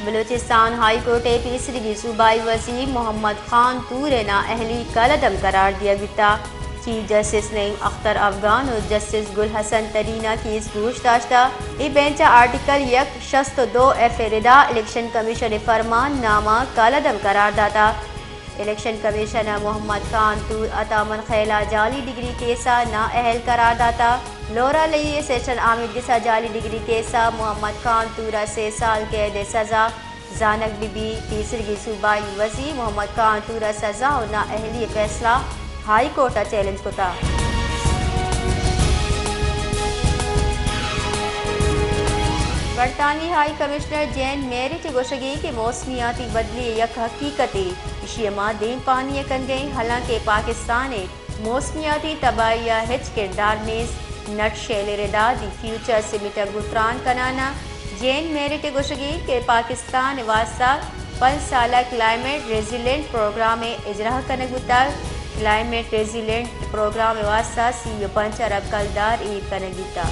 Balochistan high court ء پیسریگیں صوبائی وزیر محمد خان طور ء نااہلی کالعدم قرار دیگ بیتگ۔ چیف جسٹس نعیم اختر افغان و جسٹس گل حسن ترین ء کیس گوش داشتگ۔ اے بینچ ء آرٹیکل یک شست و دو ایف ء ردا الیکشن کمیشن ء فرمان نامہ کالعدم قرار داتگ۔ الیکشن کمیشن ء محمد خان طور عطا من خیل ء جعلی ڈگری کیس ء نااہل قرار داتگ۔ لورا لئی ء سیشن آمیدگس ء جعلی ڈگری کیس ء محمد خان طور ء سے سال قید ء سزا زانگ بہ بیت۔ پیسریگیں صوبائی وزیر محمد خان طور ء سزا و نااہلی ء فیصلہ ہائی کورٹ ء چیلنج کتگ۔ برطانوی ہائی کمشنر جین میریٹ ء گوشگ ء کہ موسمیاتی بدلی یک حقیقتے، ایشی ء ما دیم پانی ء کنگ ء ایں، حالانکہ پاکستان ء موسمیاتی تباہی ء ہچ کردار نیست۔ نٹ شیل ء ردا دی فیوچر سمٹ ء گوں تران کنان ء جین میریٹ ء گوشگ ء کہ پاکستان ء واستہ پنچ سالہ کلائمیٹ ریزیلینٹ پروگرام ء اجراہ کنگ بوتگ۔ کلائمیٹ ریزیلینٹ پروگرام ء واستہ سی و پنچ ارب کلدار ایر کنگ بیتگ۔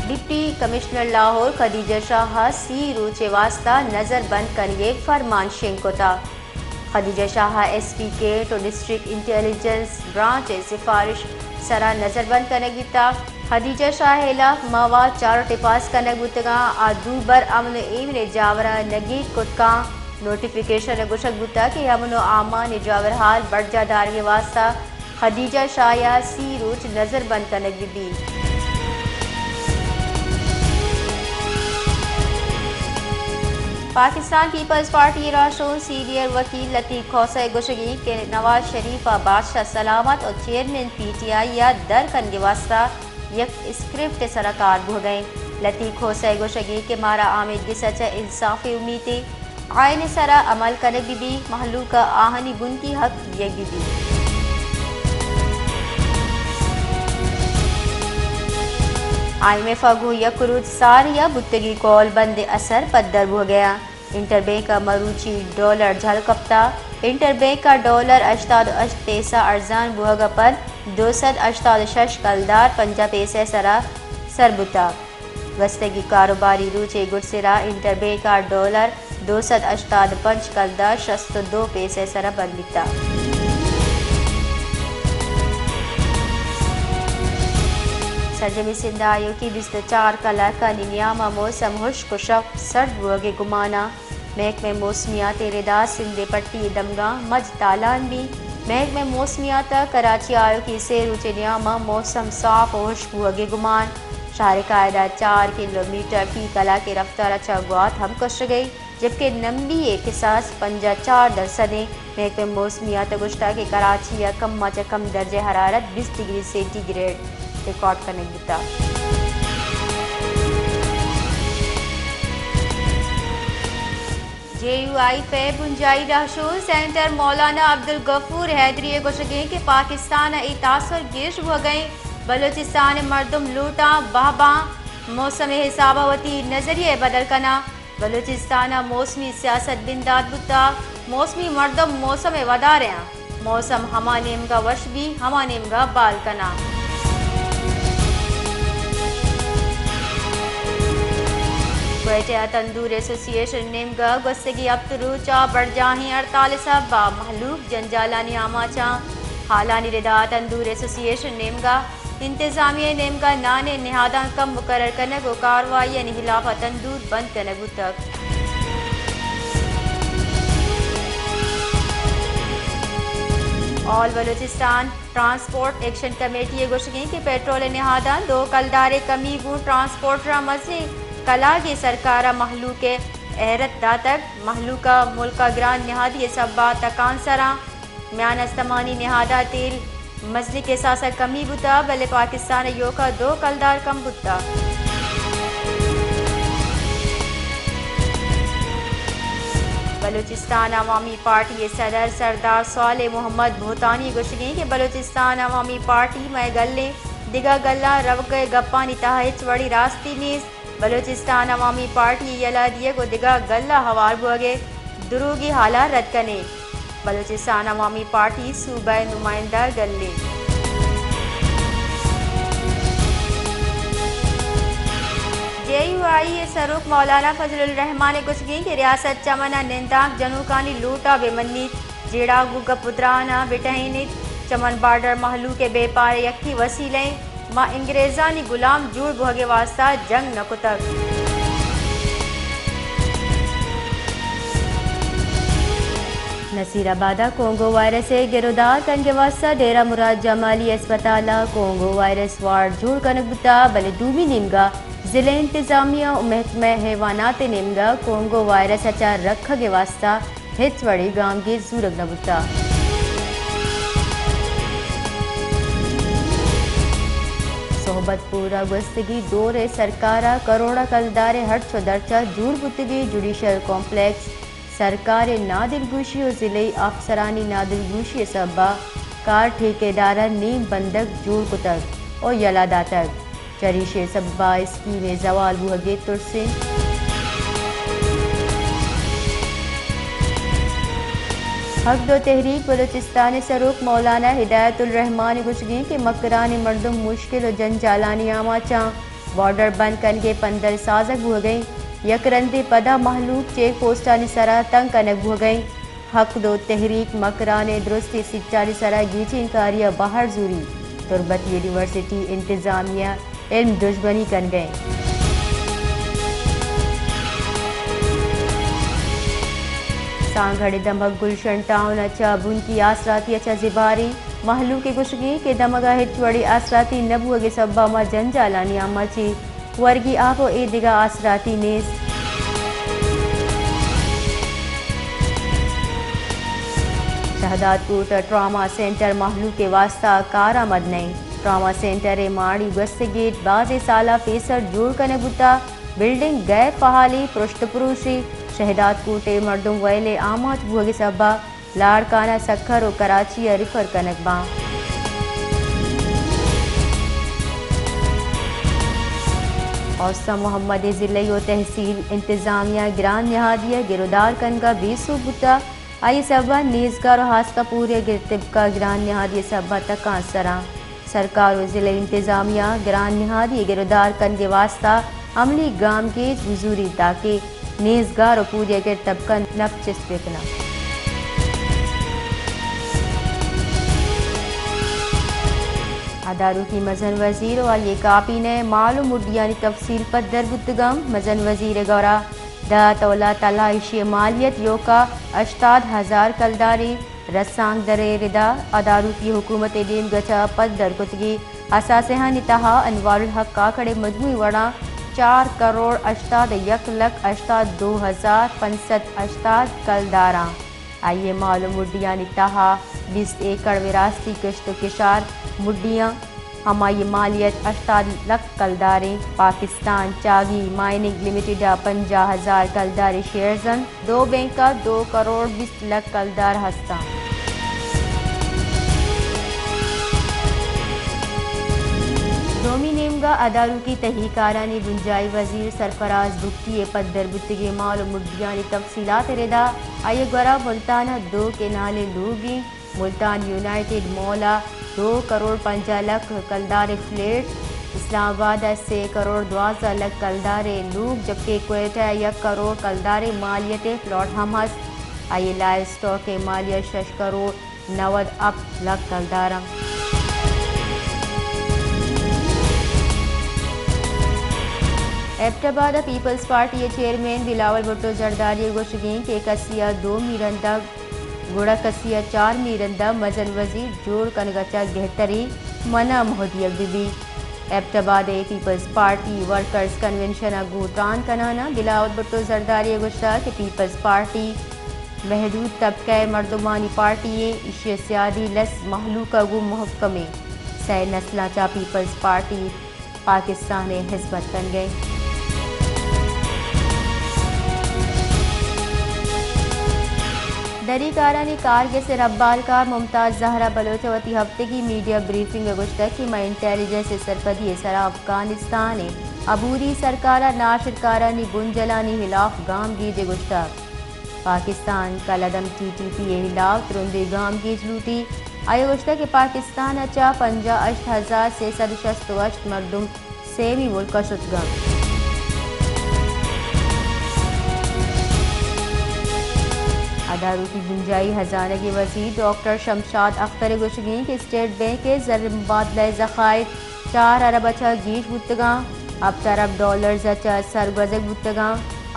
ڈپٹی کمشنر لاہور خدیجہ شاہ ء سی روچ ء واستہ نظر بند کنگ ء فرمان شنگ کتگ۔ خدیجہ شاہ ء ایس پی کیٹ و ڈسٹرکٹ انٹیلیجنس برانچ ء سفارش سرا نظر بند کنگ بیتگ۔ خدیجہ شاہ ء ہلاپ مواد چارٹ ء پاس کنگ بوتگاں، آ دوبر امن و ایمن ء جاوراں نگیگ کت کن۔ نوٹیفکیشن ء گوشگ بوتگ کہ امن و امان ء جاورحال برجاہ دارگ ء واستہ خدیجہ شاہ ء سی روچ نظر بند کنگ بہ بیت۔ پاکستان پیپلز پارٹی ء راہشون سینئر وکیل لطیف کھوسہ ء گوشگ انت کہ نواز شریف ء بادشاہ سلامت و چیئرمین پی ٹی آئی ء در کنگ ء واستہ یک اسکرپٹ ء سرا کار بوھگ ء انت۔ لطیف کھوسہ ء گوشگ انت کہ مارا آمیدگس ء چہ انصاف ء امیت انت، آئین ء سرا عمل کنگ بہ بیت، مہلوک ء آہانی بنکی حق دیگ بہ بیت۔ آئی ایم ایف ء گوں یک روچ ساری ء بوتگیں کول بند ء اثر پدر بوھگ ء انت۔ انٹر بینک ء مروچی ڈالر جھل کپتگ۔ انٹر بینک ء ڈالر ہشتاد و ہشت پیسہ ارزان بوھگ ء پد دو سد ہشتاد و شش کلدار پنجاہ پیسہ ء سرا سر بوتگ۔ گوستگیں کاروباری روچ ء گڈسرا انٹر بینک ء ڈالر دو سد ہشتاد و پنچ کلدار شست و دو پیسہ ء سرا بند بیتگ۔ سرجمیں سندھ ء آیوکیں بیست و چار کلاکانی نیام ء موسم ہشک و شپ سرد بوھگ ء گمان ء۔ محکمہ موسمیات ء ردا سندھ ء پٹی ء دمگاں مج تالان بیت۔ محکمہ موسمیات ء کراچی ء آیوکیں سے روچ ء نیام ء موسم صاف و ہشک بوھگ ء گمان۔ شہر ء قاعدہ چار کلومیٹر فی کلاک ء رفتار ء چہ گوات ہم کشگ ء انت، جبکہ نمبی ء کساس پنجاہ چار درسد انت۔ محکمہ موسمیات ء گوشتگ کہ کراچی ء کم ء چہ کم درجہ حرارت بیست ڈگری سینٹی گریڈ ریکارڈ کنگ بوتگ۔ جے یو آئی ء بنجاہی راہشون سینیٹر مولانا عبدالغفور حیدری ء گوشگ انت کہ پاکستان ء اے تاثر گیش بوگ ء انت، بلوچستان ء مردم لوٹاں بہباں موسم ء حساب ء وتی نظریہ ء بدل کناں۔ بلوچستان ء موسمی سیاست بندات بوتگ، موسمی مردم موسم ء ودار ء انت۔ موسم ہما نیمگا وش بی، ہما نیمگا بال کناں۔ کوئٹہ ء تندور ایسوسی ایشن نیمگا گوستگی ہپت روچ ء بڑجاہیں ہڑتال ء سبب ء مہلوک جنجالانی آماچاں۔ حالانی ردا تندور ایسوسی ایشن نیمگا انتظامیہ ء نیمگا نان ء نہاداں کم مقرر کنگ و کاروائی آنی ہلاپ ء تندور بند کنگ بوتگ۔ آل بلوچستان ٹرانسپورٹ ایکشن کمیٹی ء گوشگ انت کہ پیٹرول ء نہاداں دو کلدار ء کمی گوں ٹرانسپورٹراں مزنیں کلاگے سرکار ء مہلوک ء ہیرت داتگ، مہلوک ء ملک ء گران نہادی ء سبب ء تکانسراں۔ میان استمانی نہاد ء تیل مزنیں کساس ء کمی بوتگ، بلے پاکستان ء ایوک ء دو کلدار کم بوتگ۔ بلوچستان عوامی پارٹی ء صدر سردار صالح محمد بھوتانی ء گوشگ انت کہ بلوچستان عوامی پارٹی مئے گل انت، دگہ گلاں روگ ء گپانی تہا ہچ وڑیں راستی نیست۔ بلوچستان عوامی پارٹی ء یلہ دیگ و دگہ گل ء ہوار بوگ ء دروگی حال ء رد کنیں۔ بلوچستان عوامی پارٹی صوبہ ء نمائندہ گل انت۔ اے یو آئی ءِ سروک مولانا فضل الرحمان ءِ گوشگ اِنت کہ ریاست چہ من ءَ نندانک جنوکانی لوٹ ءَ بہ منیت، جیڑہ گوں گپ ءُ تران ءَ بہ ٹہینیت، چہ من بارڈر مہلوک ءِ بیپار ءِ یکیں وسیلہ اِنت، ما انگریزانی گلام جوڑ بوہگ ءِ واستہ جنگ نہ کتگ۔ نصیر آباد ءَ کونگو وائرس ءِ گرودار کنگ ءِ واستہ ڈیرہ مراد جمالی ہسپتال ءَ کونگو وائرس وارڈ جوڑ کنگ بوتگ، بلے دومی نیمگ ءَ ضلع انتظامیہ ءُ محکمہ حیوانات ءِ نیمگ ءَ کونگو وائرس ءَ چہ رکھگ ءِ واستہ ہچ وڑیں گامگیج زورگ نہ بوتگ۔ صحبت پور ءَ گوستگیں دور ءَ سرکار ءَ کروڑ ءَ کلدار ءِ ہرچ ءُ درچ ءَ جوڑ بوتگیں جوڈیشل کمپلیکس سرکار ءِ نادلگوشی ءُ ضلعی آفسرانی نادلگوشی ءِ سبب ءَ کار ٹھیکیدار ءَ نیم بندگ جوڑ کتگ ءُ یلہ داتگ۔ چریشی ءِ سبب ءَ اسکیم ءِ زوال بوہگ ءِ ترس اِنت۔ حق دو تحریک بلوچستان ءِ سروک مولانا ہدایت الرحمان ءِ گوشگ اِنت کہ مکران ءِ مردم مشکل ءُ جنجالانی آماچ اَنت۔ بارڈر بند کنگ ءِ پندل سازگ بوہگ ءَ اِنت، یک رندے پدا مہلوک چیک پوسٹانی سرا تنگ کنگ بوہگ ءَ اِنت۔ حق دو تحریک مکران ءِ درستیں سیٹانی سرا گیجیں کاری ءَ بہر زوری، تربت یونیورسٹی انتظامیہ علم دژمنی کنگ ءَ اِنت۔ سانگھڑ ءِ دمگ گلشن ٹاؤن ءَ چہ بنکی آسراتی ءَ چہ زباری مہلوک ءِ گوشگ اِنت کہ دمگ ءَ ہچ وڑیں آسراتی نہ بوہگ ءِ سبب ءَ ما جنجالانی آماچ ایں، ورگی آپ ءُ اے دگہ آسراتی نیست۔ شہداد کوٹ ءِ ٹراما سینٹر مہلوک ءِ واستہ کارآمد نہ اِنت۔ ٹراما سینٹر ءِ ماڑی گوستگیں بازیں سال ءَ پیسر جوڑ کنگ بوتگ، بلڈنگ غیر فعال ایں، پرشت پروش ایں۔ شہداد کوٹ ءِ مردم ویل ءِ آماچ بوہگ ءِ سبب ءَ لاڑکانہ، سکھر ءُ کراچی ءَ ریفر کنگ باں۔ اوستہ محمد ءِ ضلعی ءُ تحصیل انتظامیہ گران نہادی ءِ گرودار کنگ ءَ بے سوب بوتگ، آئی ءِ سبب ءَ نیزگار ءُ ہاسکہ پوریہ گر طبقہ گران نہادی ءِ سبب ءَ تکانسراں۔ سرکار ءُ ضلع انتظامیہ گران نہادی ءِ گرودار کنگ ءِ واستہ عملی گامگیج بزوریت تاکہ نیزگار ءُ پوریہ گر طبقہ نپ چست بہ کناں۔ اداروکی مزن وزیر ءُ آئی ءِ کابینہ ءِ مال ءُ مڈیانی تفصیل پدر بوتگ اَنت۔ مزن وزیر ءِ گورا دہ تولا طلا، ایشی ءِ مالیت ایوکا ہشتاد ہزار کلدارے۔ رسانکدر ءِ ردا اداروکی حکومت ءِ نیمگ ءَ چہ پدر کتگیں اثاثہانی تہا انوار الحق کاکڑ ءِ مجموعی وڑاں چار کروڑ ہشتاد ءُ یک لکھ ہشتاد ءُ دو ہزار پنچ سد ہشتاد کلدار اَنت۔ آئی ءِ مال ءُ مڈیانی تہا بیست ایکڑ وراثتی کشت ءُ کشار مڈی اَنت۔ ہمائی ءِ مالیت ہشتاد لکھ کلدار اِنت۔ پاکستان چاگی مائننگ لمیٹڈ ءَ پنجاہ ہزار کلدار ءِ شیئرز اَنت۔ دو بینک ءَ دو کروڑ بیست لکھ کلدار ہست اَنت۔ دومی نیمگ ءَ اداروکی تہی کارانی بنجاہی وزیر سرفراز بگٹی ءِ پدر بوتگیں مال ءُ مڈیانی تفصیلات ءِ ردا آئی ءِ گورا ملتان ءَ دو کینالیں لوگ اِنت۔ ملتان یونائیٹڈ مال ءَ دو کروڑ پنجاہ لکھ کلدار ءِ فلیٹ، اسلام آباد ءَ سے کروڑ دوازدہ لکھ کلدار ءِ لوگ، جبکہ کوئٹہ ءَ یک کروڑ کلدار ءِ مالیت ءِ پلاٹ ہم ہست۔ آئی ءِ لائیو سٹاک ءِ مالیت شش کروڑ نود ہپت لکھ کلدار اِنت۔ ایبٹ آباد ءَ پیپلز پارٹی ءِ چیئرمین بلاول بھٹو زرداری ءِ گوشگ اِنت کہ کسی ءَ دومی رند ءَ گڑا کسی ءَ چارمی رند ءَ مزن وزیر جوڑ کنگ ءَ چہ گہتریں منع موہ دیگ بہ بیت۔ ایبٹ آباد ءِ پیپلز پارٹی ورکرز کنونشن ءَ گوں تران کنان ءَ بلاول بھٹو زرداری ءَ گوشتگ کہ پیپلز پارٹی محدود طبقہ ءِ مردمانی پارٹی ایں، ایشی ءِ سیادی لس مہلوک ءَ گوں مہکم ایں۔ سئے نسلاں چہ پیپلز پارٹی پاکستان ءِ ہزمت کنگ ءَ اِنت۔ دری کارانی کارگس ءِ ربالکار ممتاز زہرا بلوچ ءَ وتی ہفتگی میڈیا بریفنگ ءَ گوشتگ کہ مئے انٹیلیجنس ءِ سرپدی ءِ سرا افغانستان ءِ عبوری سرکار ءَ ناشرکارانی بنجلانی ہلاپ گامگیج ءَ گوشتگ۔ پاکستان کالعدم ٹی ٹی پی ءِ ہلاپ ترندیں گامگیج لوٹیت۔ آئی ءَ گوشتگ کہ پاکستان ءَ چہ پنجاہ ہشت ہزار سے سد شست ءُ ہشت مردم سیمی ملک ءَ شتگ اَنت۔ اداروں کی بنجائی ہزانگ ء وزیر ڈاکٹر شمشاد اختر ء گوشگیں کہ اسٹیٹ بینک ء زر مبادلہ ء ذخائر چار ارب ء چہ گیش بوتگاں، ہپت ارب ڈالرز ء چہ سرگوزگ بوتگاں،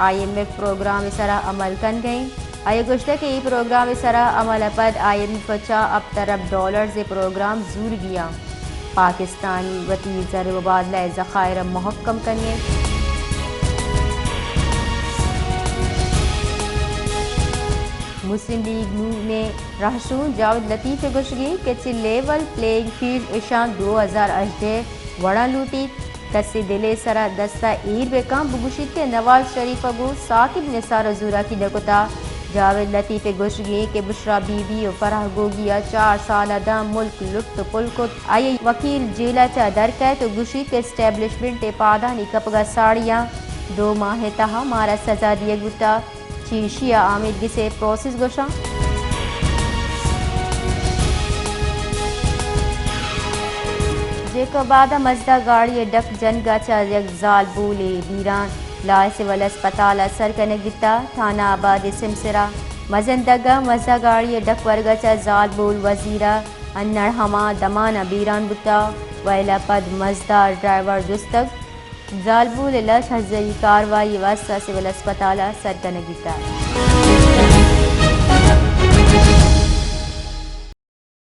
آئی ایم ایف پروگرام ء سرا عمل کنگ ء انت۔ آئی ء گوشتگ کہ اے پروگرام ء سرا عمل ء پد آئی ایم ایف ء چہ ہپت ارب ڈالرز ء پروگرام زورگی آں۔ پاکستانی وتی زر مبادلہ ء ذخائر ء مہکم کنگ ء انت۔ مسلم لیگ نون ء رہشون جاوید لطیف ء گوشگی کہ چہ لیول پلینگ فیلڈ اشاں دو ہزار ہژدہ وڑاں لوٹیت، کسے دل ء سرا دست ء ایر بہ کن بگوشیت کہ نواز شریف ء گوں ثاقب نثار ء زوراکی نہ کتا۔ جاوید لطیف ء گوشگی کہ بشرا بی بی ء فرح گوگی ء چار سال ء داں ملک لٹ ء پل کت، آئی ء وکیل جیل ء چہ در کئیت ء گوشیت کہ اسٹیبلشمنٹ ء پادانی کپگ ء ساڑی آں، دو ماہ ء تہا مارا سزا دیگ بوتا۔ چہ ایشی ء آمید گس ء پروسس گوشاں۔ جیکب آباد ء مزدا گاڑی ء ڈک جنگ ء چہ یک زالبولے بیران لاہ سول اسپتال ء سر کنگ بیتا۔ تھانہ آباد ء سمسرا مزن دگ ء مزدا گاڑی ء ڈک ورگ ء چہ زالبول وزیر ء انڑ ہما دمان ء بیران بوتا۔ وئیل ء پد مزدا ڈرائیور جستگ۔ زالبول ء لش ہزری کاروائی ء واستہ سول اسپتال ء سر کنگ بیتگ۔